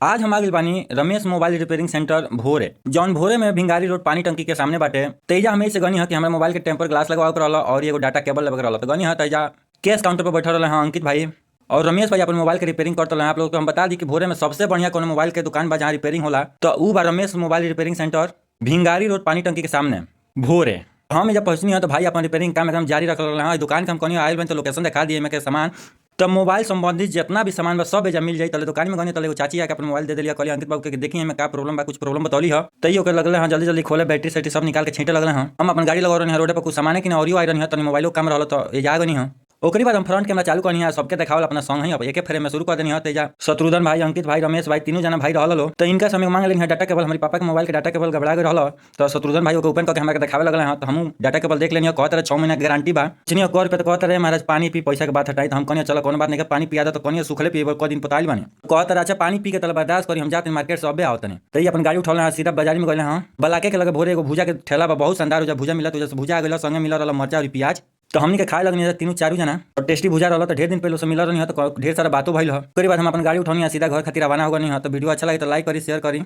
आज हम आ गइल बानी रमेश मोबाइल रिपेयरिंग सेंटर भोरे, जौन भोरे में भिंगारी रोड पानी टंकी के सामने बाटे। तेजा हम से गनी ह कि हमरा मोबाइल के टेम्पर ग्लास लगवावे के रहल और एगो डाटा केबल लेवे के रहल। तो गनी ह तेजा कैश काउंटर पर बैठल रहल हां अंकित भाई और रमेश भाई अपन मोबाइल के रिपेयरिंग करत रहले। आप लोग के हम बता दी कि भोरे में सबसे बढ़िया कोनो मोबाइल के दुकान बा जहां रिपेयरिंग होला तो ऊ बा Ramesh mobile repairing centre, भिंगारी road पानी टंकी के सामने भोरे। हम जब पहुंचनी है तो भाई अपन रिपेयरिंग काम एकदम जारी रखल रहले। दुकान के हम कहनी आइल बन तो लोकेशन दिखा दिए में के सामान, तो मोबाइल संबंधित जितना भी सामान बा सब एजा मिल जाई। तले दुकान में गनी तले एगो चाची आके अपन मोबाइल दे देलिया, कहली अंकित बाबू के देखी एमे का प्रॉब्लम बा, कुछ प्रॉब्लम बतौली ह। तैयो ओकर लगले हां जल्दी जल्दी खोले, बैटरी सेटरी सब निकाल के छींटे लगले हां। हम अपन गाड़ी लगा रहनी रोड पर कुछ सामान किने औरियो आई रहनी, तनी मोबाइलो काम रहल तो एजा आ गनी ह। ओकरी बाद हम फ्रंट कैमरा चालू करनी है, सबके देखावल अपना संग है। अब एके फ्रेम में शुरू कर देनी है। तेजा शत्रुघ्न भाई, अंकित भाई, रमेश भाई तीनों जना भाई रहल लो, तो इनका समय मांग लेनी है डाटा केबल। हमारी पापा के मोबाइल के डाटा केबल गबड़ा गए रहल तो शत्रुघ्न भाई ओके ओपन करके हमरा के देखावे लगल हैं। तो हम डाटा केबल देख लेनी है, कहत रहे 6 महीना के गारंटी बा। चिनियो कर पे तो कहत रहे महाराज पानी पी, पैसा के बात हटाई। तो हम कहनी चलो कोनो बात नहीं, पानी पिया दो। तो कहनी सुखले पिए क दिन पताइल बानी। कहत रहे अच्छा पानी पी के तले बर्दाश्त करी, हम जाते मार्केट से अबे आवतनी। तो ई अपन गाड़ी उठौले हैं, सीधा बाजार में गइले हैं। बलाके के लगे भोरे एगो भुजा के ठेला बा, बहुत शानदार भुजा भुजा मिलत, से भुजा आ गेल, संगे मिलल रहल मरचा और प्याज। तो हमनी के खाए लगनी तीनों चारू जना और टेस्टी भुजा रहल। तो ढेर दिन पहले से मिलल रही तो ढेर सारा बातों भइल ह। ओकरी बाद हम अपन गाड़ी उठौनी सीधा घर खातिर रवाना हो गनी ह। तो वीडियो अच्छा लगे तो लाइक करी, शेयर करी।